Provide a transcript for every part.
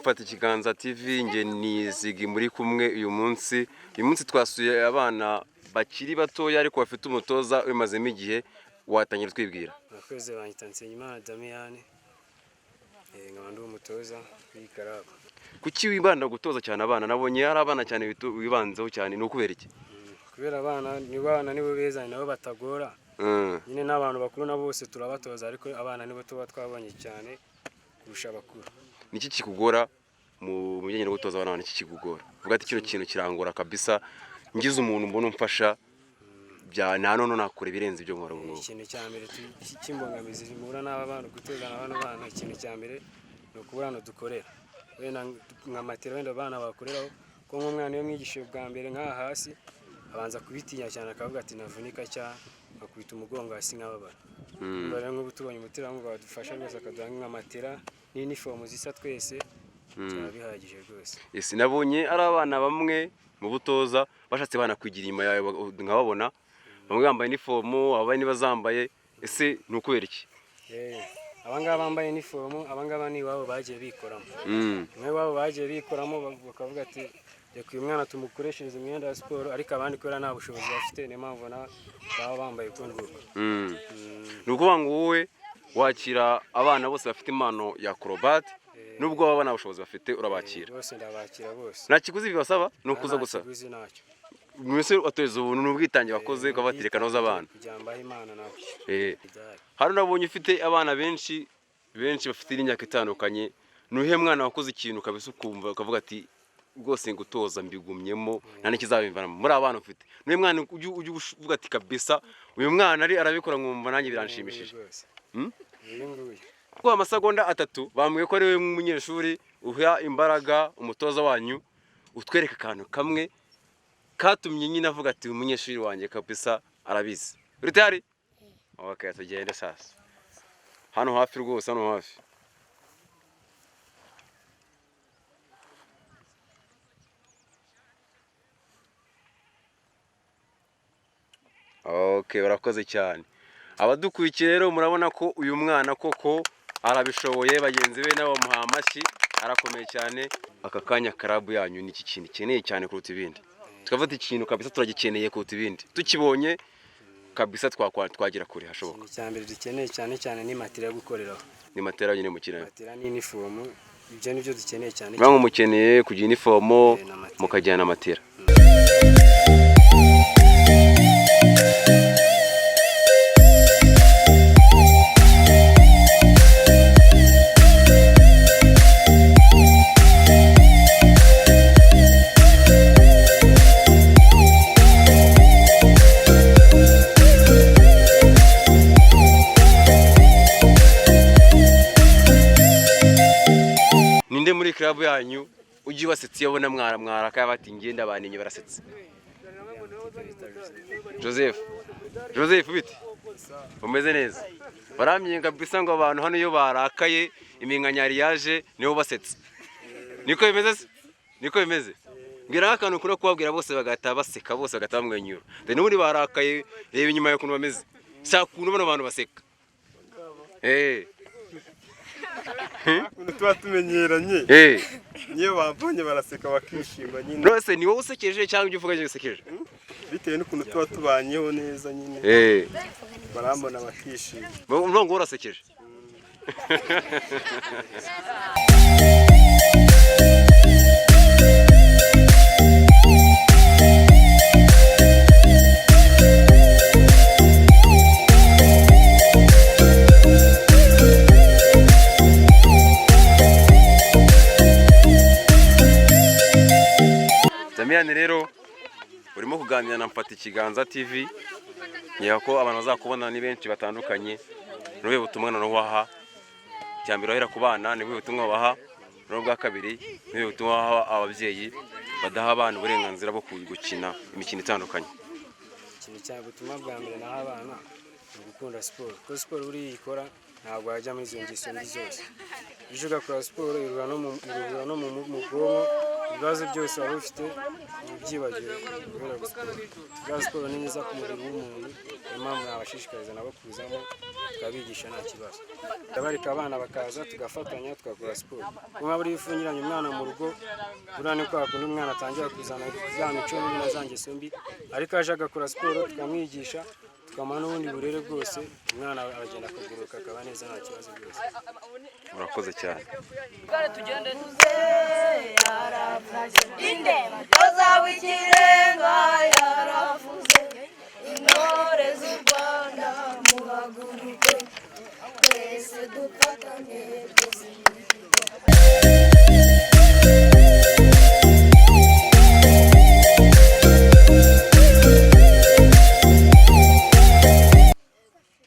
Mfata Ikiganza TV, nge ni Ziggy muri kumwe uyu munsi. Uyu munsi twasuye abana bakiri batoya ariko bafite umutoza ubimazemo igihe. Watangira twibwira? Murakoze, banyita Nsengimana Damiyani, nkaba ndi umutoza w'iyi club. Kuki wibanda gutoza cyane abana? Nabonye hari abana cyane wibanzeho cyane, ni ukubera iki? Kubera abana ni bana, nibo beza, ni nabo batagora. Nyine n'abantu bakuru nabo bose turabatoza, ariko abana nibo tuba twabonye cyane kurusha abakuru. Niki kikugora mu bijyanye no gutoza abana? Niki kikugora uvuga ati kino kintu kirangora kabisa, ngize umuntu mbona umfasha bya nta none nakora ibirenze ibyo nkora ubu ngubu? Ikintu cya mbere cy'imbogamizi mpura n'aba bana gutoza na bano bana, ikintu cya mbere ni ukubura hano dukorera, wenda nka matera wenda abana bakoreraho, ko nk'umwana iyo mwigishije bwa mbere nk'aha hasi abanza kubitinya cyane, akavuga ati navunika cyangwa akubita umugongo hasi nk'ababara. Urumva rero nk'ubu tubonye umuterankunga wadufasha rwose, akaduha nka matera n'inifomu zisa twese, byaba bihagije rwose. Ese nabonye ari abana bamwe mu butoza bashatse banakwigira inyuma yawe, nkababona bamwe bambaye inifomu, abandi ntibazambaye, ese ni ukubera iki? Abangaba bambaye inifomu, abangaba ni iwabo bagiye bikoramo. Umwe iwabo bagiye bikoramo, bakavuga ati reka uyu mwana tumukoreshereze imyenda ya siporo, ariko abandi kubera nta bushobozi bafite, niyo mpamvu baba bambaye uko nguko. Ni ukuvuga ngo wowe wakira abana bose bafite impano ya acrobat, nubwo baba nta bushobozi bafite, urabakira? Bose ndabakira bose. Nta kiguzi bibasaba, ni ukuza Nta gusa? kiguzi, ntacyo. Mwese watoza ubuntu, ni ubwitange wakoze, ukabatira kanoza abana. Kugira ngo mbahe Imana nabo. Idari. Hano nabonye ufite abana benshi benshi bafite n'imyaka itandukanye. Ni uwuhe mwana wakoze ikintu kabisa ukumva ukavuga ati rwose ngutoza mbigumyemo, nta n'ikizabimvanamo? Muri aba bana ufite, ni uwuhe mwana ujya uvuga ati kabisa uyu mwana ari arabikora nkumva nanjye biranshimishije? Rwose. Hmm? Uyu nguyu. Kuko amasegonda 3 bambwiye ko ari we munyeshuri uha imbaraga umutoza wanyu, utwereka akantu kamwe katumye nyine avuga ati uyu munyeshuri wanjye kabisa arabizi. Uri tayari? Okay, tugende sasa. Hano hafi rwose, hano hafi. Okay, barakoze cyane. Abadukurikiye rero murabona ko uyu mwana koko arabishoboye, bagenzi be nabo bamuha amashyi, arakomeye cyane. Aka kanya club yanyu ni iki kintu ikeneye cyane kuruta ibindi? Tukafata ikintu kabisa turagikeneye kuruta ibindi. Tukibonye kabisa twagera kure hashoboka. Ikintu cya mbere dukeneye cyane cyane ni matera yo gukoreraho. Ni matera nyine mukeneye. Matera n'inifomu, ibyo nibyo dukeneye cyane. Mwa mukeneye kugira inifomo Na matera. Mukajyana matera. Ninde muri club yanyu ujya ubasetsa, iyo abona mwara mwara akaba bati ngenda abaninye barasetse? Joseph, Joseph, bite? Umeze neza? Baramye kabisa ngo abantu hano iyo barakaye iminkanyari yaje nibo basetsa. Niko bimeze se? Niko bimeze? Mbwira akantu ukunda kubabwira bose bagahita baseka, bose bagahita bamwenyura. Dore n'ubundi barakaye, reba inyuma yawe ukuntu bameze. Shaka ukuntu bano bantu baseka. Ukuntu tuba tumenyeranye, niyo bambonye baraseka bakishima nyine. Nose ni wowe usekeje cyangwa ibyo uvuga bisekeje? Bitewe n'ukuntu tuba tubanyeho neza nyine, barambona bakishima. Urumva ngo urasekeje. Damien rero urimo kuganira na Mfata Ikiganza TV, nkeka ko abantu bazakubona ni benshi batandukanye. Ni ubuhe butumwa noneho waha? Icya mbere wahera ku bana, ni ubuhe butumwa wabaha? Noneho ubwa kabiri, ni ubuhe butumwa waha ababyeyi badaha abana uburenganzira bwo gukina imikino itandukanye? Ikintu cya butumwa bwa mbere naho abana ni ugukunda siporo, kuko siporo buriya ikora ntabwo wajya muri izo ngeso mbi zose. Iyo ugakora siporo iruhura no mu bwonko. Ibibazo byose wari ufite ubyibagiwe kubera siporo. Bwa siporo ni nziza ku mubiri w'umuntu, niyo mpamvu nabashishikariza nabo kuzamo, tukabigisha nta kibazo. Ndabarika abana bakaza tugafatanya tugakora siporo. Kuko buriya ufungiranye umwana mu rugo, buriya ni kwa kundi umwana atangira kuzana ya mico mibi na za ngeso mbi, ariko aje agakora siporo tukamwigisha, tukamuha n'ubundi burere bwose, umwana aragenda akagororoka akaba neza nta kibazo rwose. Murakoze cyane. Inde mutoza w'ikirenga yaravuze, intore z'u Rwanda muhaguruke twese dufatanye twese.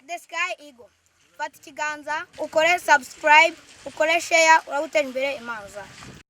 The Sky Eagle. Fata ikiganza, ukore subscribe, ukore share, uragutera imbere impano zawe.